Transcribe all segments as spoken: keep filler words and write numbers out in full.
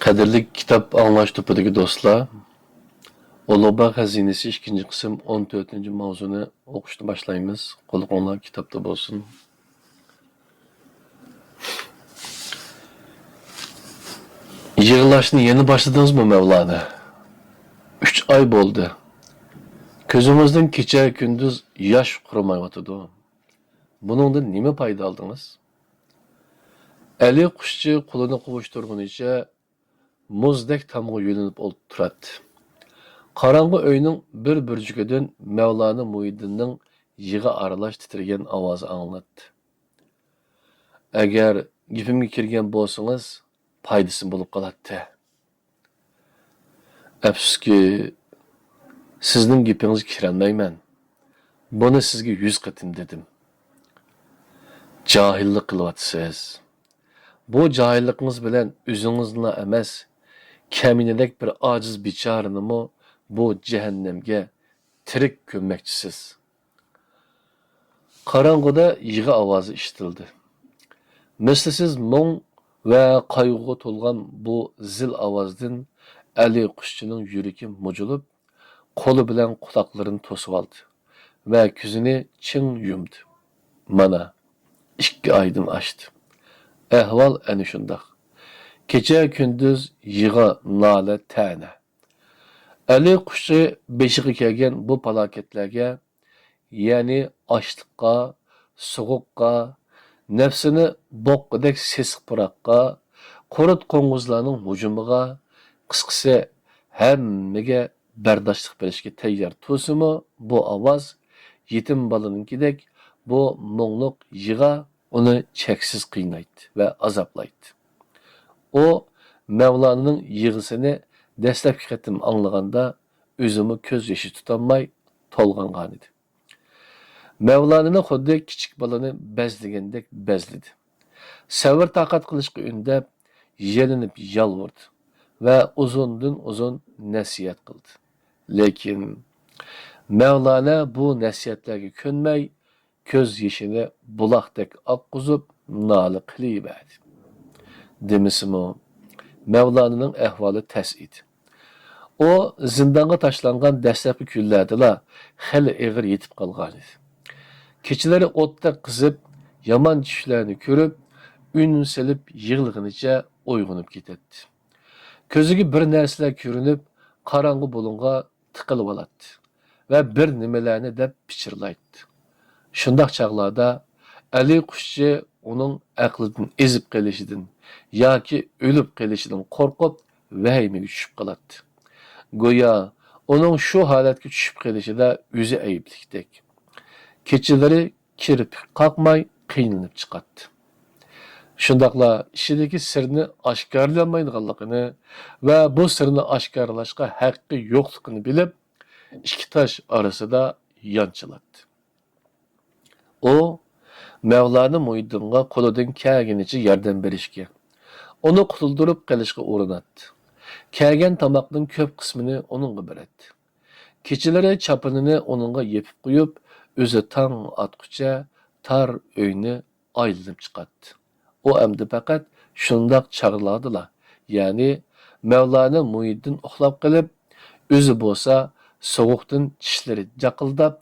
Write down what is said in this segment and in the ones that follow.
قەدىرلىك كىتاب ئاڭلاش توپىدىكى دوستلار، ئۇلۇغبار خەزىنىسى ئىككىنچى قىسىم ئون تۆتىنچى ماۋزۇنى ئوقۇشنى باشلايمىز. قۇلىقىڭلار كىتابتا بولسۇن. يىغلاشنى يەنە باشلىدىڭىزمۇ، مەۋلانا؟ ئۈچ ئاي بولدى. كۆزىڭىزدىن كېچە-كۈندۈز ياش قۇرۇمايۋاتىدۇ. بۇنىڭدىن نېمە پايدا ئالدىڭىز؟ ئەلى قۇشچى قولىنى قوۋۇشتۇرغىنىچە مۇزدەك تامغا يۆلىنىپ ئولتۇراتتى. قاراڭغۇ ئۆينىڭ بىر بۇرجىكىدىن مەۋلانا مۇھىدىننىڭ يىغا ئارىلاش تىترىگەن ئاۋازى ئاڭلىناتتى. ئەگەر گېپىمگە كىرگەن بولسىڭىز، پايدىسىز بولۇپ قالاتتى. ئەپسۇسكى، سىزنىڭ گېپىڭىزگە كىرەلمەيمەن. بۇنى سىزگە يۈز قېتىم دېدىم. جاھىللىق قىلىۋاتىسىز. بۇ جاھىللىقىڭىز بىلەن ئۆزىڭىزنىلا ئەمەس، كەمىنىدەك بىر ئاجىز بىچارىنىمۇ بۇ جەھەننەمگە تىرىك كۆممەكچىسىز. قاراڭغۇدا يىغا ئاۋازى ئىشىتىلدى. مىسلىسىز مۇڭ ۋە قايغۇغا تولغان بۇ زىل ئاۋازدىن ئەلى قۇشچىنىڭ يۈرىكى مۇجۇلۇپ، قولى بىلەن قۇلاقلىرىنى توسۇۋالدى ۋە كۆزىنى چىڭ يۇمدى. مانا، ئىككى ئايدىن ئاشتى. ئەھۋال ئەنە شۇنداق. كېچە-كۈندۈز يىغا، نالە، تەنە. ئەلى قۇشچى بېشىغا كەلگەن بۇ پالاكەتلەرگە، يەنى ئاچلىققا، سوغۇققا، نەپسىنى بوغقىدەك سېسىق پۇراققا، قۇرت-قوڭغۇزلارنىڭ ھۇجۇمىغا، قىسقىسى، ھەممىگە بەرداشلىق بېرىشكە تەييار تۇرسىمۇ، بۇ ئاۋاز يېتىم بالىنىڭكىدەك بۇ مۇڭلۇق يىغا ئۇنى چەكسىز قىينايتتى ۋە ئازابلايتتى. ئۇ مەۋلانىنىڭ يىغىسىنى دەسلەپكى قېتىم ئاڭلىغاندا، ئۆزىمۇ كۆز يېشى تۇتالماي تولغانغانىدى. مەۋلانىنى خۇددى كىچىك بالىنى بەزلىگەندەك بەزلىدى. سەۋر-تاقەت قىلىشقا ئۈندەپ، يېلىنىپ يالۋۇردى ۋە ئۇزۇندىن ئۇزۇن نەسىھەت قىلدى. لېكىن مەۋلانە بۇ نەسىھەتلەرگە كۆنمەي، كۆز يېشىنى بۇلاقتەك ئاققۇزۇپ، نالە قىلىۋەردى. دېمىسىمۇ، مەۋلانىنىڭ ئەھۋالى تەس ئىدى. ئۇ زىندانغا تاشلانغان دەسلەپكى كۈنلەردىلا خېلى ئېغىر يېتىپ قالغانىدى. كېچىلىرى ئوتتەك قىزىپ، يامان چۈشلەرنى كۆرۈپ، ئۈن سېلىپ يىغلىغىنىچە ئويغىنىپ كېتەتتى. كۆزىگە بىر نەرسىلەر كۆرۈنۈپ، قاراڭغۇ بۇلۇڭغا تىقىلىۋالاتتى ۋە بىر نېمىلەرنى دەپ پىچىرلايتتى. شۇنداق چاغلاردا ئەلى قۇشچى ئۇنىڭ ئەقلىدىن ئېزىپ قېلىشىدىن ياكى ئۆلۈپ قېلىشىدىن قورقۇپ، ۋەھىمىگە چۈشۈپ قالاتتى. گويا ئۇنىڭ شۇ ھالەتكە چۈشۈپ قېلىشىدا ئۆزى ئەيىبلىكتەك. كېچىلىرى كىرپىك قاقماي قىينىلىپ چىقاتتى. شۇنداقلا ئىچىدىكى سىرنى ئاشكارىلىيالمايدىغانلىقىنى ۋە بۇ سىرنى ئاشكارىلاشقا ھەققى يوقلۇقىنى بىلىپ، ئىككى تاش ئارىسىدا يانچىلاتتى. ئۇ مەۋلانا مۇھىدىنغا قولىدىن كەلگىنىچە ياردەم بېرىشكە، ئۇنى قۇتۇلدۇرۇپ قېلىشقا ئۇرۇناتتى. كەلگەن تاماقنىڭ كۆپ قىسمىنى ئۇنىڭغا بېرەتتى. كېچىلىرى چاپىنىنى ئۇنىڭغا يېپىپ قويۇپ، ئۆزى تاڭ ئاتقۇچە تار ئۆينى ئايلىنىپ چىقاتتى. ئۇ ئەمدى پەقەت شۇنداق چاغلاردىلا، يەنى مەۋلانا مۇھىدىن ئۇخلاپ قېلىپ، ئۆزى بولسا سوغۇقتىن چىشلىرى جاقىلداپ،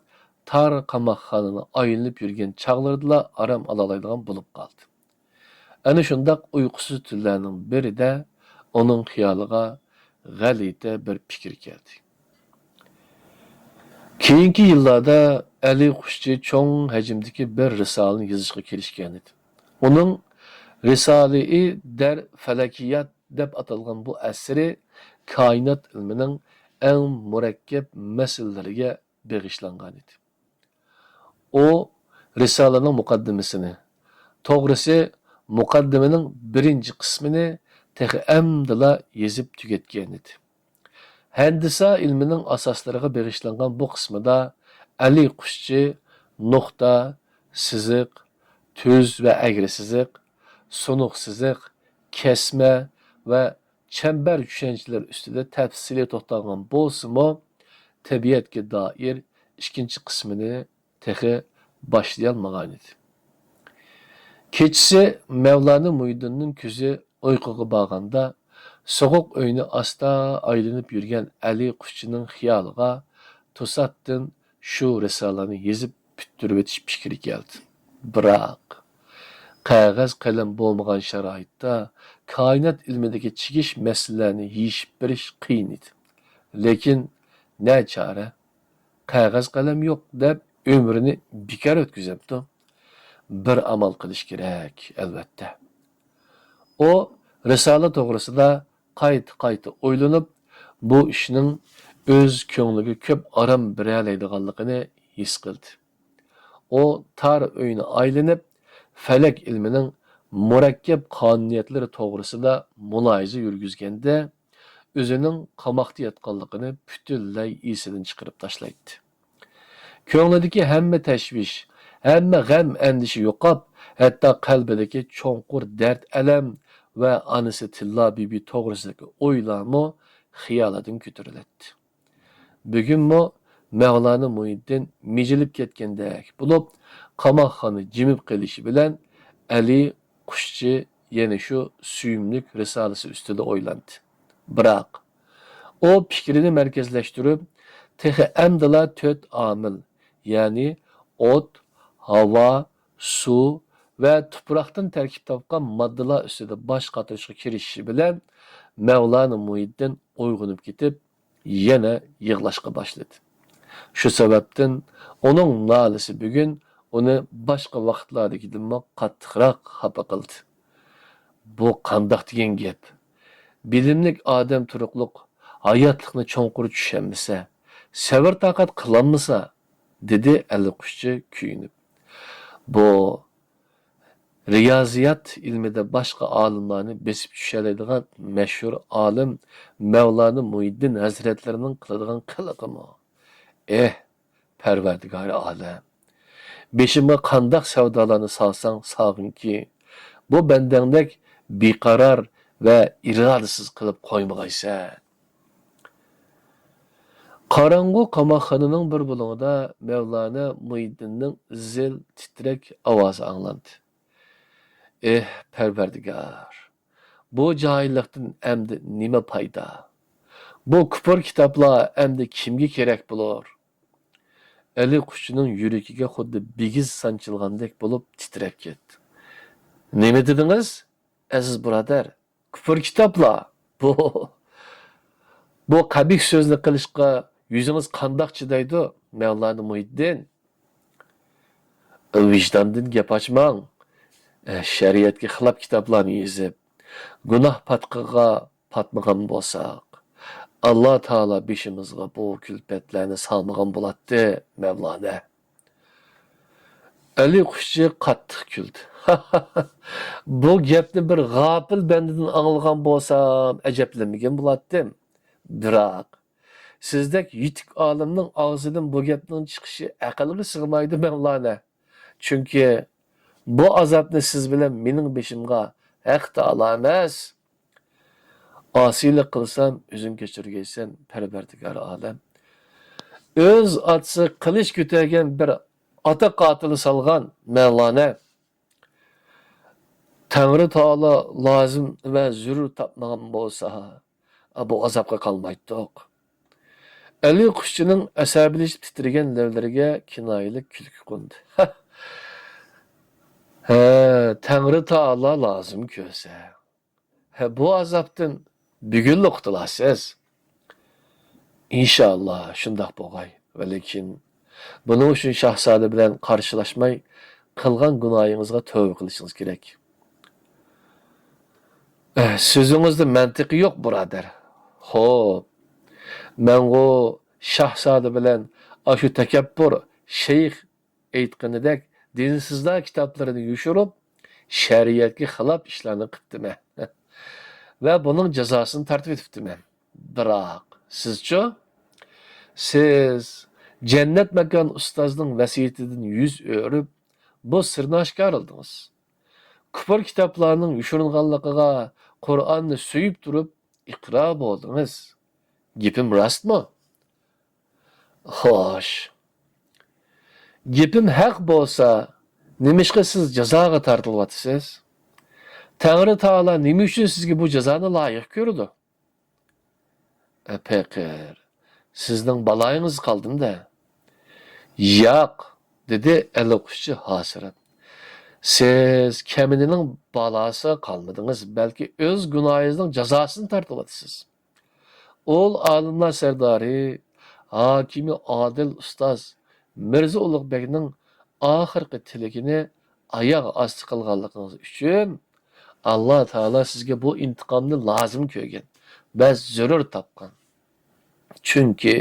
تار قاماقخانىنى ئايلىنىپ يۈرگەن چاغلىرىدىلا ئارام ئالالايدىغان بولۇپ قالدى. ئەنە شۇنداق ئۇيقۇسىز تۈنلەرنىڭ بىرىدە ئۇنىڭ خىيالىغا غەلىتە بىر پىكىر كەلدى. كېيىنكى يىللاردا ئەلى قۇشچى چوڭ ھەجىمدىكى بىر رىسالىنى يېزىشقا كىرىشكەنىدى. ئۇنىڭ رىسالىئى دەر فەلەكىيات دەپ ئاتالغان بۇ ئەسىرى كائىنات ئىلمىنىڭ ئەڭ مۇرەككەپ مەسىلىلىرىگە بېغىشلانغانىدى. ئۇ رىسالىنىڭ مۇقەددىمىسىنى، توغرىسى، مۇقەددىمىنىڭ بىرىنچى قىسمىنى تېخى ئەمدىلا يېزىپ تۈگەتكەنىدى. ھەندىسە ئىلمىنىڭ ئاساسلىرىغا بېغىشلانغان بۇ قىسمىدا ئەلى قۇشچى نۇقتا، سىزىق، تۈز ۋە ئەگرى سىزىق، سۇنۇق سىزىق، كەسمە ۋە چەمبەر چۈشەنچىلەر ئۈستىدە تەپسىلىي توختالغان بولسىمۇ، تەبىئەتكە دائىر ئىككىنچى قىسمىنى تېخى باشلىيالمىغانىدى. كېچىسى مەۋلانا مۇھىدىننىڭ كۆزى ئۇيقۇغا بارغاندا، سوغۇق ئۆينى ئاستا ئايلىنىپ يۈرگەن ئەلى قۇشچىنىڭ خىيالىغا توساتتىن شۇ رىسالىنى يېزىپ پۈتتۈرۈۋېتىش پىكرى كەلدى. بىراق، قەغەز قەلەم بولمىغان شارائىتتا كائىنات ئىلمىدىكى چىگىش مەسىلىلەرنى يېشىپ بېرىش قىيىن ئىدى. لېكىن نەچارە، قەغەز قەلەم يوق دەپ ئۆمرىنى بىكار ئۆتكۈزەمتۇ؟ بىر ئامال قىلىش كېرەك، ئەلۋەتتە. ئۇ رىسالە توغرىسىدا قايتا-قايتا ئويلىنىپ، بۇ ئىشنىڭ ئۆز كۆڭلىگە كۆپ ئارام بېرەلەيدىغانلىقىنى ھېس قىلدى. ئۇ تار ئۆينى ئايلىنىپ، پەلەك ئىلمىنىڭ مۇرەككەپ قانۇنىيەتلىرى توغرىسىدا مۇلاھىزە يۈرگۈزگەندە، ئۆزىنىڭ قاماقتا ياتقانلىقىنى پۈتۈنلەي ئېسىدىن چىقىرىپ تاشلايتتى. كۆڭلىدىكى ھەممە تەشۋىش، ھەممە غەم-ئەندىشە يوقاپ، ھەتتا قەلبىدىكى چوڭقۇر دەرد-ئەلەم ۋە ئانىسى تىللا بىبى توغرىسىدىكى ئويلارمۇ خىيالىدىن كۆتۈرۈلەتتى. بۈگۈنمۇ مەۋلانا مۇھىتدىن مىجىلىپ كەتكەندەك بولۇپ، قاماقخانا جىمىپ قېلىشى بىلەن، ئەلى قۇشچى يەنە شۇ سۆيۈملۈك رىسالىسى ئۈستىدە ئويلاندى. بىراق، ئۇ پىكرىنى مەركەزلەشتۈرۈپ، تېخى ئەمدىلا تۆت ئامىل، يەنى ئوت، ھاۋا، سۇ ۋە تۇپراقتىن تەركىب تاپقان ماددىلار ئۈستىدە باش قاتۇرۇشقا كىرىشىشى بىلەن، مەۋلانا مۇھىتدىن ئويغىنىپ كېتىپ، يەنە يىغلاشقا باشلىدى. شۇ سەۋەبتىن ئۇنىڭ نالىسى بۈگۈن ئۇنى باشقا ۋاقىتلاردىكىدىنمۇ قاتتىقراق خاپا قىلدى. «بۇ قانداق دېگەن گەپ؟ بىلىملىك ئادەم تۇرۇقلۇق ھاياتلىقنى چوڭقۇر چۈشەنمىسە، سەۋر-تاقەت قىلالمىسا»، دېدى ئەلى قۇشچى كۆيۈنۈپ. بۇ رىيازىيات ئىلمىدە باشقا ئالىملارنى بېسىپ چۈشەلەيدىغان مەشھۇر ئالىم مەۋلانا مۇھىددىن ھەزرەتلىرىنىڭ قىلىدىغان قىلىقىمۇ؟ ئېھ، پەرۋەردىگارى ئالەم! بېشىمغا قانداق سەۋدالارنى سالساڭ سالغىنكى، بۇ بەندەڭدەك بىقارار ۋە ئىرادىسىز قىلىپ قويمىغايسەن! قاراڭغۇ قاماقخانىنىڭ بىر بۇلۇڭىدا مەۋلانا مۇھىددىننىڭ زىل، تىترەك ئاۋازى ئاڭلاندى. ئېھ، پەرۋەردىگار! بۇ جاھىللىقتىن ئەمدى نېمە پايدا؟ بۇ كۇپۇر كىتابلار ئەمدى كىمگە كېرەك بولۇر؟ ئەلى قۇشچىنىڭ يۈرىكىگە خۇددى بىگىز سانچىلغاندەك بولۇپ تىترەپ كەتتى. نېمە دېدىڭىز، ئەزىز بۇرادەر؟ كۇپۇر كىتابلار! بۇ، بۇ قەبىھ سۆزنى قىلىشقا يۈزىڭىز قانداق چىدايدۇ، مەۋلانا مۇھىددىن؟ ۋىجداندىن گەپ ئاچماڭ. شەرىئەتكە خىلاپ كىتابلارنى يېزىپ، گۇناھ پاتقىقىغا پاتمىغان بولساق، ئاللا تائالا بېشىمىزغا بۇ كۈلپەتلەرنى سالمىغان بولاتتى، مەۋلانا. ئەلى قۇشچى قاتتىق كۈلدى. بۇ گەپنى بىر غاپىل بەندىدىن ئاڭلىغان بولسام، ئەجەبلەنمىگەن بولاتتىم. بىراق، سىزدەك يېتىك ئالىمنىڭ ئاغزىدىن بۇ گەپنىڭ چىقىشى ئەقىلگە سىغمايدۇ، مەۋلانا. چۈنكى بۇ ئازابنى سىز بىلەن مېنىڭ بېشىمغا ھەق تائالا ئەمەس، ئاسىيلىق قىلسام، ئۆزۈڭ كەچۈرگەيسەن، پەرۋەردىگارى ئالەم. ئۆز ئاتىسى قىلىچ كۆتەرگەن بىر ئاتا قاتىلى سالغان، مەۋلانا. تەڭرى تائالا لازىم ۋە زۆرۈر تاپمىغان بولسا، بۇ ئازابقا قالمايتتۇق. ئەلى قۇشچىنىڭ ئەسەبىيلىشىپ تىترىگەن لەۋلىرىگە كىنايىلىك كۈلكە قوندى. ھە، تەڭرى تائالا لازىم كۆرسە. ھە، بۇ ئازابتىن بۈگۈنلا قۇتۇلارسىز. ئىنشائاللا، شۇنداق بولغاي. ۋەلىكىن، بۇنىڭ ئۈچۈن شاھزادە بىلەن قارشىلاشماي، قىلغان گۇناھىڭىزغا تەۋبە قىلىشىڭىز كېرەك. ئەھ، سۆزىڭىزدە مەنتىقى يوق، بۇرادەر. خوپ، مەنغۇ شاھزادە بىلەن ئاشۇ تەكەببۇر شەيخ ئېيتقىنىدەك دىنسىزلار كىتابلىرىنى يوشۇرۇپ، شەرىئەتكە خىلاپ ئىشلارنى قىپتىمەن. ۋە بۇنىڭ جازاسىنى تارتىۋېتىپتىمەن. بىراق، سىزچۇ؟ سىز جەننەت ماكان ئۇستازنىڭ ۋەسىيىتىدىن يۈز ئۆرۈپ، بۇ سىرنى ئاشكارىلىدىڭىز. كۇپۇر كىتابلارنىڭ يوشۇرۇنغانلىقىغا قۇرئاننى سۆيۈپ تۇرۇپ ئىقرار بولدىڭىز. گېپىم راستمۇ؟ خوش. گېپىم ھەق بولسا، نېمىشقا سىز جازاغا تارتىلىۋاتىسىز؟ تەڭرى تائالا نېمە ئۈچۈن سىزگە بۇ جازانى لايىق كۆرىدۇ؟ ئە پېقىر، سىزنىڭ بالايىڭىز قالدىمدە. ياق، دېدى ئەلقۇشچى ھاسىراپ. سىز كەمىنىنىڭ بالاسىغا قالمىدىڭىز، بەلكى ئۆز گۇناھىڭىزنىڭ جازاسىنى تارتىۋاتىسىز. ئۇل ئالىملار سەردارى، ھاكىمى ئادىل ئۇستاز مىرزا ئۇلۇغ بەگنىڭ ئاخىرقى تىلىكىنى ئاياغ ئاستى قىلغانلىقىڭىز ئۈچۈن، ئاللا تائالا سىزگە بۇ ئىنتىقامنى لازىم كۆرگەن ۋە زۆرۈر تاپقان. چۈنكى،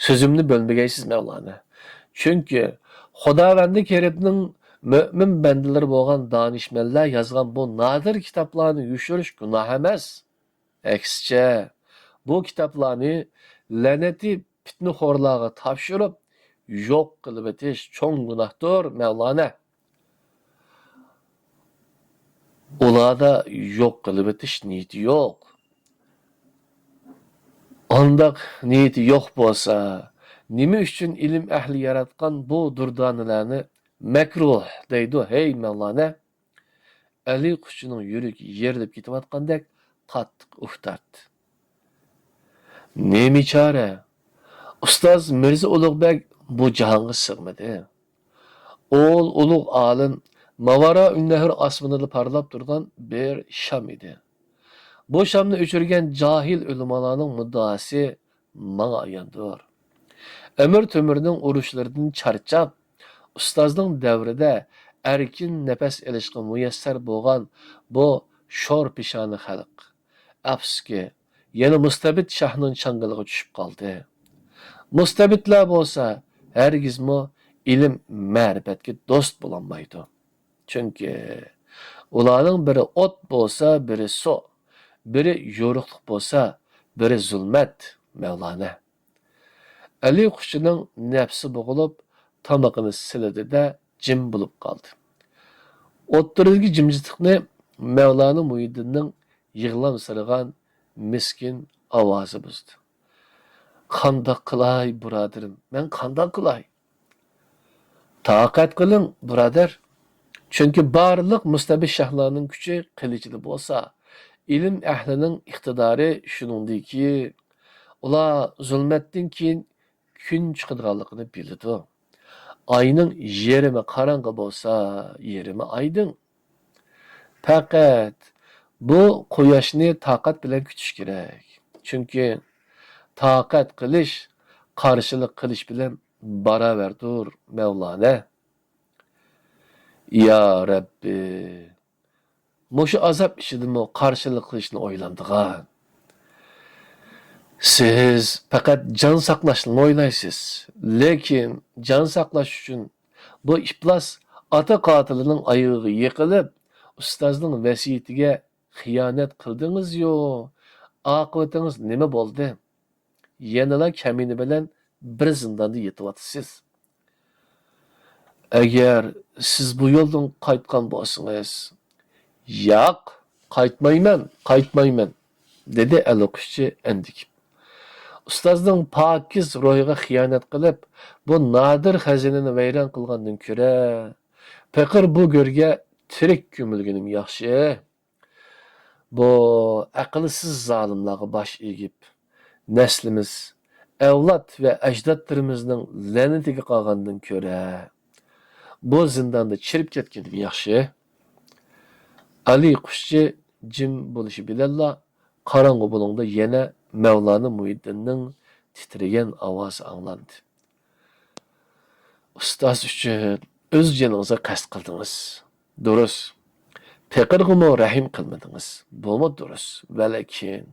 سۆزۈمنى بۆلمىگەيسىز، مەۋلانا. چۈنكى خۇداۋەندى كېرىمنىڭ مۆمىن بەندىلىرى بولغان دانىشمەنلەر يازغان بۇ نادىر كىتابلارنى يوشۇرۇش گۇناھ ئەمەس. ئەكسىچە، بۇ كىتابلارنى لەنەتى پىتنىخورلارغا تاپشۇرۇپ، يوق قىلىۋېتىش چوڭ گۇناھتۇر، مەۋلانا. ئۇلاردا يوق قىلىۋېتىش نىيىتى يوق. ئانداق نىيىتى يوق بولسا، نېمە ئۈچۈن ئىلىم ئەھلى ياراتقان بۇ دۇردانىلەرنى مەكرۇھ دەيدۇ، ھەي مەۋلانا؟ ئەلى قۇشچىنىڭ يۈرىكى يېرىلىپ كېتىۋاتقاندەك قاتتىق ئۇھ تارتتى. نېمە چارە؟ ئۇستاز مىرزا ئۇلۇغ بەگ بۇ جاھانغا سىغمىدى. ئۇل ئۇلۇغ ئالىم ماۋارا ئۈننەھر ئاسمىنىدا پارلاپ تۇرغان بىر شام ئىدى. بۇ شامنى ئۆچۈرگەن جاھىل ئۆلىمالارنىڭ مۇددىئاسى ماڭا ئاياندۇر. ئەمىر تۆمۈرنىڭ ئۇرۇشلىرىدىن چارچاپ، ئۇستازنىڭ دەۋرىدە ئەركىن نەپەس ئېلىشقا مۇيەسسەر بولغان بۇ شور پېشانە خەلق، ئەپسۇسكى، يەنە مۇستەبىت شاھنىڭ چاڭگىلىغا چۈشۈپ قالدى. مۇستەبىتلەر بولسا ھەرگىزمۇ ئىلىم-مەرىپەتكە دوست بولالمايدۇ. چۈنكى ئۇلارنىڭ بىرى ئوت بولسا، بىرى سۇ، بىرى يورۇقلۇق بولسا، بىرى زۇلمەت، مەۋلانا. ئەلى قۇشچىنىڭ نەپسى بوغۇلۇپ، تامىقىنى سىلىدى-دە، جىم بولۇپ قالدى. ئوتتۇرىدىكى جىمجىتلىقنى مەۋلانا مۇھىدىننىڭ يىغلامسىرىغان مىسكىن ئاۋازى بۇزدى. قانداق قىلاي، بۇرادىرىم، مەن قانداق قىلاي؟ تاقەت قىلىڭ، بۇرادەر. چۈنكى بارلىق مۇستەبىت شاھلارنىڭ كۈچى قىلىچىدا بولسا، ئىلىم ئەھلىنىڭ ئىقتىدارى شۇنىڭدىكى، ئۇلار زۇلمەتتىن كېيىن كۈن چىقىدىغانلىقىنى بىلىدۇ. ئاينىڭ يېرىمى قاراڭغۇ بولسا، يېرىمى ئايدىڭ. پەقەت بۇ قۇياشنى تاقەت بىلەن كۈتۈش كېرەك. چۈنكى تاقەت قىلىش قارشىلىق قىلىش بىلەن باراۋەردۇر، مەۋلانا. يا رەببى، مۇشۇ ئازاب ئىچىدىمۇ قارشىلىق قىلىشنى ئويلاندىغان. سىز پەقەت جان ساقلاشنىلا ئويلايسىز. لېكىن جان ساقلاش ئۈچۈن بۇ ئىپلاس ئاتا قاتىلىنىڭ ئايىغىغا يىقىلىپ، ئۇستازنىڭ ۋەسىيىتىگە خىيانەت قىلدىڭىزيۇ. ئاقىۋىتىڭىز نېمە بولدى؟ يەنىلا كەمىنە بىلەن بىر زىنداندا يېتىۋاتىسىز. ئەگەر سىز بۇ يولدىن قايتقان بولسىڭىز. ياق، قايتمايمەن، قايتمايمەن، دېدى ئەلقۇشچى ئەندىكىپ. ئۇستازنىڭ پاكىز روھىغا خىيانەت قىلىپ، بۇ نادىر خەزىنىنى ۋەيران قىلغاندىن كۆرە، پېقىر بۇ گۆرگە تىرىك كۆمۈلگىنىم ياخشى. بۇ ئەقىلسىز زالىملارغا باش ئېگىپ، نەسلىمىز، ئەۋلاد ۋە ئەجدادلىرىمىزنىڭ لەنىتىگە قالغاندىن كۆرە، بۇ زىنداندا چىرىپ كەتكىنىم ياخشى. ئەلقۇشچى جىم بولۇشى بىلەنلا، قاراڭغۇ بۇلۇڭدا يەنە مەۋلانا مۇھىدىننىڭ تىترىگەن ئاۋازى ئاڭلاندى. ئۇستاز ئۈچۈن ئۆز جېنىڭىزغا قەست قىلدىڭىز. دۇرۇس. پېقىرغىمۇ رەھىم قىلمىدىڭىز. بۇمۇ دۇرۇس. ۋەلەكىن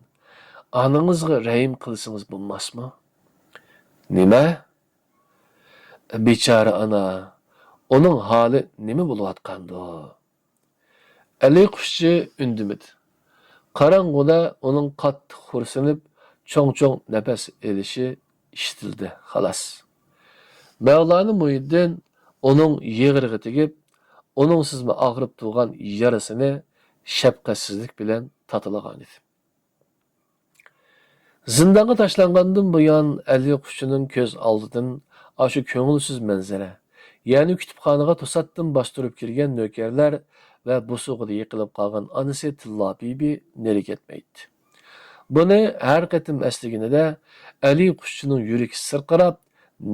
ئانىڭىزغا رەھىم قىلسىڭىز بولماسمۇ؟ نېمە؟ بىچارە ئانا، ئۇنىڭ ھالى نېمە بولۇۋاتقاندۇ؟ ئەلقۇشچى ئۈندىمىدى. قاراڭغۇدا ئۇنىڭ قاتتىق خورسىنىپ، چوڭ-چوڭ نەپەس ئېلىشى ئىشىتىلدى، خالاس. مەۋلانا مۇھىدىن ئۇنىڭ يىغرىغا تېگىپ، ئۇنىڭسىزمۇ ئاغرىپ تۇرغان يارىسىنى شەپقەتسىزلىك بىلەن تاتىلىغانىدى. زىندانغا تاشلانغاندىن بۇيان، ئەلقۇشچىنىڭ كۆز ئالدىدىن ئاشۇ كۆڭۈلسىز مەنزىرە، يەنى كۇتۇپخانىغا توساتتىن باستۇرۇپ كىرگەن نۆكەرلەر ۋە بوسۇغىدا يىقىلىپ قالغان ئانىسى تىللا بىبى نېرى كەتمەيتتى. بۇنى ھەر قېتىم ئەسلىگىنىدە ئەلى قۇشچىنىڭ يۈرىكى سىرقىراپ،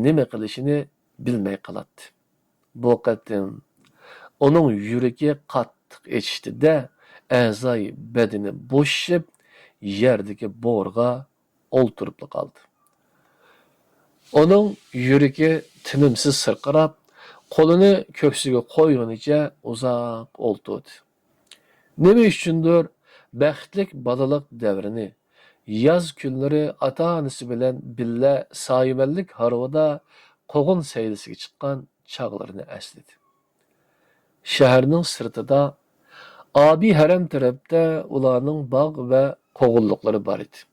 نېمە قىلىشىنى بىلمەي قالاتتى. بۇ قېتىم ئۇنىڭ يۈرىكى قاتتىق ئېچىشتى-دە، ئەزايى بەدىنى بوشىشىپ، يەردىكى بورىغا ئولتۇرۇپلا قالدى. ئۇنىڭ يۈرىكى تىنىمسىز سىرقىراپ، قولىنى كۆكسىگە قويغىنىچە ئۇزاق ئولتۇردى. نېمە ئۈچۈندۇر بەختلىك بالىلىق دەۋرىنى، ياز كۈنلىرى ئاتا-ئانىسى بىلەن بىللە سايىۋەنلىك ھارۋىدا قوغۇن سەيلىسىگە چىققان چاغلىرىنى ئەسلىدى. شەھەرنىڭ سىرتىدا، ئابى ھەرەم تەرەپتە ئۇلارنىڭ باغ ۋە قوغۇنلۇقلىرى بار ئىدى.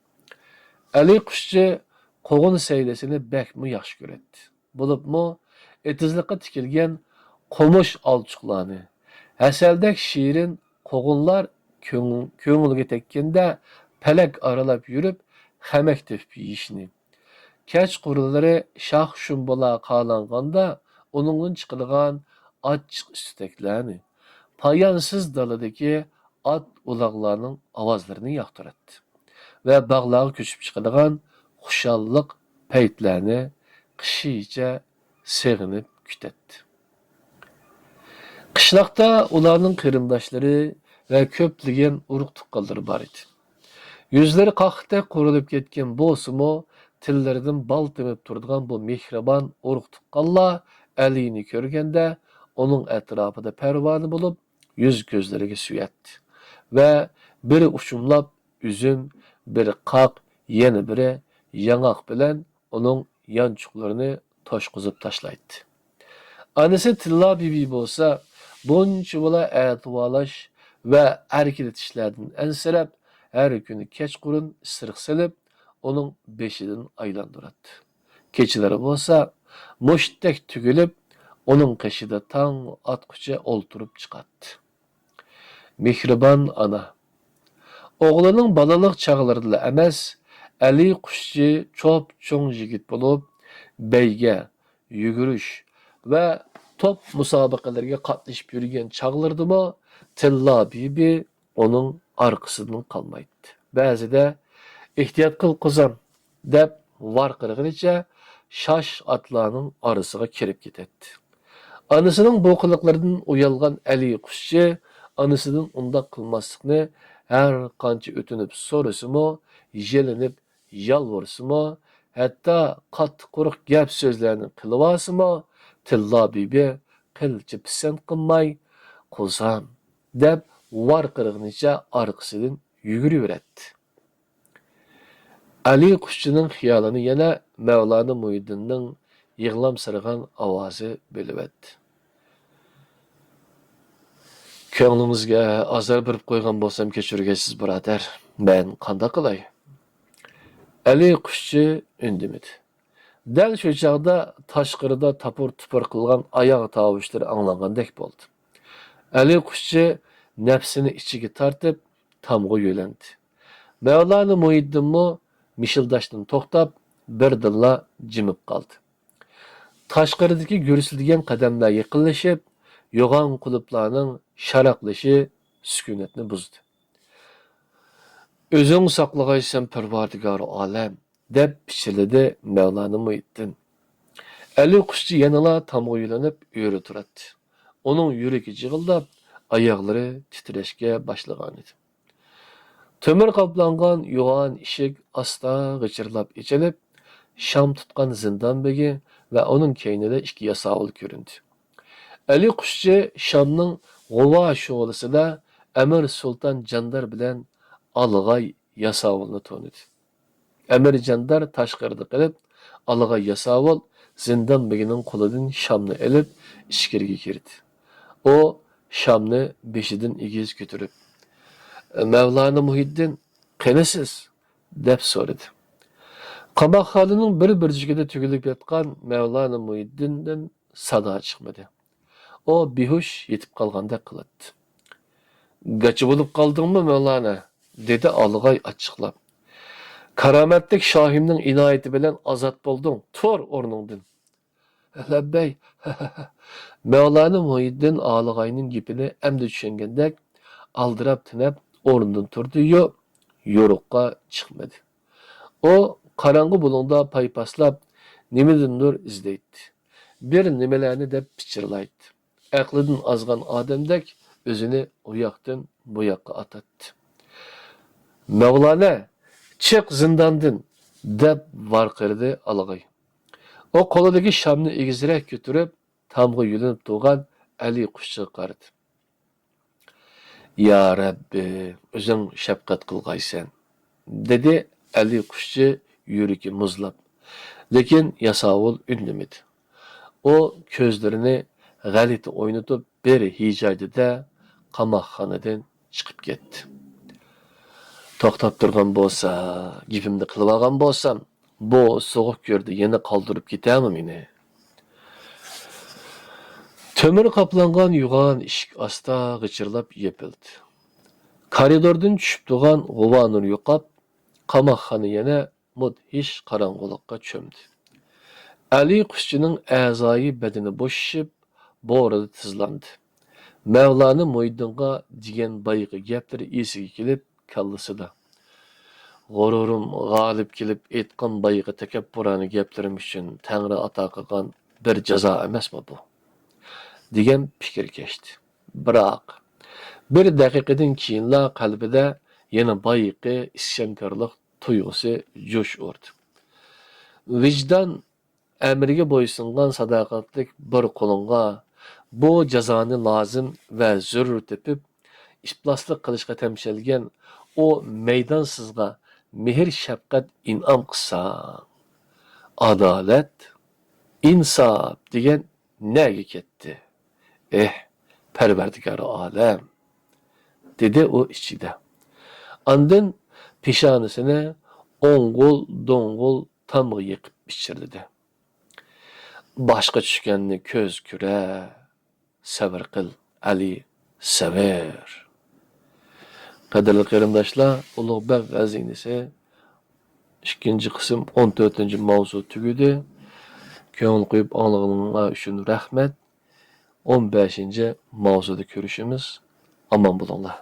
ئەلى قۇشچى قوغۇن سەيلىسىنى بەكمۇ ياخشى كۆرەتتى. بولۇپمۇ ئېتىزلىققا تىكىلگەن قومۇش ئالچۇقلارنى، ھەسەلدەك شېرىن قوغۇنلار كۆڭ-، كۆڭلىگە تەگكەندە پەلەك ئارىلاپ يۈرۈپ خەمەك تېپىپ يېيىشنى، كەچقۇرۇنلىرى شاخ-شۇمبىلار قالاڭغاندا ئۇنىڭدىن چىقىدىغان ئاچچىق ئۈستىتەكلەرنى، پايانسىز دالىدىكى ئات-ئۇلاغلارنىڭ ئاۋازلىرىنى ياقتۇراتتى ۋە باغلارغا كۆچۈپ چىقىدىغان خۇشاللىق پەيتلەرنى قىشىچە سېغىنىپ كۈتەتتى. قىشلاقتا ئۇلارنىڭ قېرىنداشلىرى ۋە كۆپلىگەن ئۇرۇق-تۇغقانلىرى بار ئىدى. يۈزلىرى قاقتەك قورۇلۇپ كەتكەن بولسىمۇ، تىللىرىدىن بال تېمىپ تۇرىدىغان بۇ مېھرىبان ئۇرۇق-تۇغقانلار ئەلىنى كۆرگەندە، ئۇنىڭ ئەتراپىدا پەرۋانە بولۇپ، يۈز-كۆزلىرىگە سۆيەتتى ۋە بىرى ئۇچۇملاپ ئۈزۈم، بىرى قاق، يەنە بىرى ياڭاق بىلەن ئۇنىڭ يانچۇقلىرىنى توشقۇزۇپ تاشلايتتى. ئانىسى تىللا بىبى بولسا بۇنچىۋالا ئەتىۋارلاش ۋە ئەركىلىتىشلەردىن ئەنسىرەپ، ھەر كۈنى كەچقۇرۇن ئىسرىق سېلىپ، ئۇنىڭ بېشىدىن ئايلاندۇراتتى. كېچىلىرى بولسا مۇشتتەك تۈگۈلۈپ، ئۇنىڭ قېشىدا تاڭ ئاتقۇچە ئولتۇرۇپ چىقاتتى. مېھرىبان ئانا. ئوغلىنىڭ بالىلىق چاغلىرىدىلا ئەمەس، ئەلى قۇشچى چوپ-چوڭ يىگىت بولۇپ، بەيگە، يۈگۈرۈش ۋە توپ مۇسابىقىلىرىگە قاتنىشىپ يۈرگەن چاغلىرىدىمۇ تىللا بىبى ئۇنىڭ ئارقىسىدىن قالمايتتى. بەزىدە، «ئېھتىيات قىل، قوزام!» دەپ ۋارقىرىغىنىچە شاش ئاتلارنىڭ ئارىسىغا كىرىپ كېتەتتى. ئانىسىنىڭ بۇ قىلىقلىرىدىن ئۇيالغان ئەلى قۇشچى ئانىسىدىن ئۇنداق قىلماسلىقنى ھەر قانچە ئۆتۈنۈپ سورىسىمۇ، يېلىنىپ يالۋۇرسىمۇ، ھەتتا قاتتىق قۇرۇق گەپ-سۆزلەرنى قىلىۋالسىمۇ، تىللا بىبى قىلچە پىسەنت قىلماي، «قوزام!» دەپ ۋارقىرىغىنىچە ئارقىسىدىن يۈگۈرۈۋېرەتتى. ئەلى قۇشچىنىڭ خىيالىنى يەنە مەۋلانا مۇھىدىننىڭ يىغلامسىرىغان ئاۋازى بۆلۈۋەتتى. «كۆڭلىڭىزگە ئازار بېرىپ قويغان بولسام كەچۈرگەيسىز، بۇرادەر. مەن قانداق قىلاي؟» ئەلى قۇشچى ئۈندىمىدى. دەل شۇ چاغدا تاشقىرىدا تاپۇر-تۇپۇر قىلغان ئاياغ تاۋۇشلىرى ئاڭلانغاندەك بولدى. ئەلى قۇشچى نەپسىنى ئىچىگە تارتىپ، تامغا يۆلەندى. مەۋلانا مۇھىدىنمۇ مىشىلداشتىن توختاپ، بىردىنلا جىمىپ قالدى. تاشقىرىدىكى گۈرسىلدىگەن قەدەملەر يېقىنلىشىپ، يوغان قۇلۇپلارنىڭ شاراقلىشى سۈكۈنەتنى بۇزدى. «ئۆزۈڭ ساقلىغايسەن، پەرۋەردىگارى ئالەم!» دەپ پىچىرلىدى مەۋلانا مۇھىدىن. ئەلى قۇشچى يەنىلا تامغا يۆلىنىپ ئۆرە تۇراتتى. ئۇنىڭ يۈرىكى جىغىلداپ، ئاياغلىرى تىترەشكە باشلىغانىدى. تۆمۈر قاپلانغان يوغان ئىشىك ئاستا غىچىرلاپ ئېچىلىپ، شام تۇتقان زىندان بېگى ۋە ئۇنىڭ كەينىدە ئىككى ياساۋۇل كۆرۈندى. ئەلى قۇشچى شامنىڭ غۇۋا شولىسىدا ئەمىر سۇلتان جاندار بىلەن ئالىغاي ياساۋۇلنى تونۇدى. ئەمىر جاندار تاشقىرىدا قېلىپ، ئالىغاي ياساۋۇل زىندان بېگىنىڭ قولىدىن شامنى ئېلىپ، ئىچكىرىگە كىردى. ئۇ شامنى بېشىدىن ئېگىز كۆتۈرۈپ، «مەۋلانا مۇھىدىن، قېنى سىز؟» دەپ سورىدى. قاماقخانىنىڭ بىر بۇرجىكىدا تۈگۈلۈپ ياتقان مەۋلانا مۇھىدىندىن سادا چىقمىدى. ئۇ بىھۇش يېتىپ قالغاندەك قىلاتتى. «گاچا بولۇپ قالدىڭمۇ، مەۋلانا؟» دېدى ئالىغاي ئاچچىقلاپ. «كارامەتلىك شاھىمنىڭ ئىنايىتى بىلەن ئازاد بولدۇڭ. تۇر ئورنۇڭدىن.» «لەببەي.» مەۋلانا مۇھىدىن ئالىغاينىڭ گېپىنى ئەمدى چۈشەنگەندەك، ئالدىراپ تېنەپ ئورنىدىن تۇردى-يۇ، يورۇققا چىقمىدى. ئۇ قاراڭغۇ بۇلۇڭدا پايپاسلاپ، نېمىدىندۇر ئىزدەيتتى. بىر نېمىلەرنى دەپ پىچىرلايتتى. ئەقلىدىن ئازغان ئادەمدەك ئۆزىنى ئۇ ياقتىن بۇ ياققا ئاتاتتى. «مەۋلانە، چىق زىنداندىن!» دەپ ۋارقىرىدى ئالغاي. ئۇ قولىدىكى شامنى ئېگىزرەك كۆتۈرۈپ، تامغا يۆلىنىپ تۇرغان ئەلى قۇشچىغا قارىدى. «يا رەببى، ئۆزۈڭ شەپقەت قىلغايسەن»، دېدى ئەلى قۇشچى يۈرىكى مۇزلاپ. لېكىن ياساۋۇل ئۈندىمىدى. ئۇ كۆزلىرىنى غەلىتە ئوينىتىپ، بىر ھىجايدى-دە، قاماقخانىدىن چىقىپ كەتتى. توختاپ تۇرغان بولسا، گېپىمنى قىلىۋالغان بولسام، بۇ سوغۇق كۆردە يەنە قالدۇرۇپ كېتەرمۇ مېنى؟ تۆمۈر قاپلانغان يوغان ئىشىك ئاستا غىچىرلاپ يېپىلدى. كارىدوردىن چۈشۈپ تۇرغان غۇۋا نۇر يوقاپ، قاماقخانا يەنە مۇدھىش قاراڭغۇلۇققا چۆمدى. ئەلى قۇشچىنىڭ ئەزايى بەدىنى بوشىشىپ، بورىدا تىزلاندى. مەۋلانە مۇھىدىنغا دېگەن بايىقى گەپلىرى ئېسىگە كېلىپ، كاللىسىدا، «غۇرۇرۇم غالىب كېلىپ ئېيتقان بايىقى تەكەببۇرانە گەپلىرىم ئۈچۈن تەڭرى ئاتا قىلغان بىر جازا ئەمەسمۇ بۇ؟» دېگەن پىكىر كەچتى. بىراق، بىر دەقىقىدىن كېيىنلا قەلبىدە يەنە بايىقى ئىسيانكارلىق تۇيغۇسى جۇش ئۇردى. ۋىجدان ئەمرىگە بويسۇنغان ساداقەتلىك بىر قۇلۇڭغا بۇ جازانى لازىم ۋە زۆرۈر تېپىپ، ئىپلاسلىق قىلىشقا تەمشەلگەن ئۇ مەيدانسىزغا مېھىر-شەپقەت ئىنئام قىلساڭ، ئادالەت، ئىنساپ دېگەن نەگە كەتتى؟ ئېھ، پەرۋەردىگارى ئالەم! دېدى ئۇ ئىچىدە. ئاندىن پېشانىسىنى ئوڭغۇل-دوڭغۇل تامغا يېقىپ پىچىرلىدى. باشقا چۈشكەننى كۆز كۆرە، سەۋر قىل، ئەلى، سەۋر. قەدىرلىك قېرىنداشلار، ئۇلۇغ بەگ خەزىنىسى ئىككىنچى قىسىم، ئون تۆتىنچى ماۋزۇ تۈگىدى. كۆڭۈل قويۇپ ئاڭلىغىنىڭلار ئۈچۈن رەھمەت. ئون بەشىنچى ماۋزۇدا كۆرۈشىمىز. ئامان بولۇڭلار.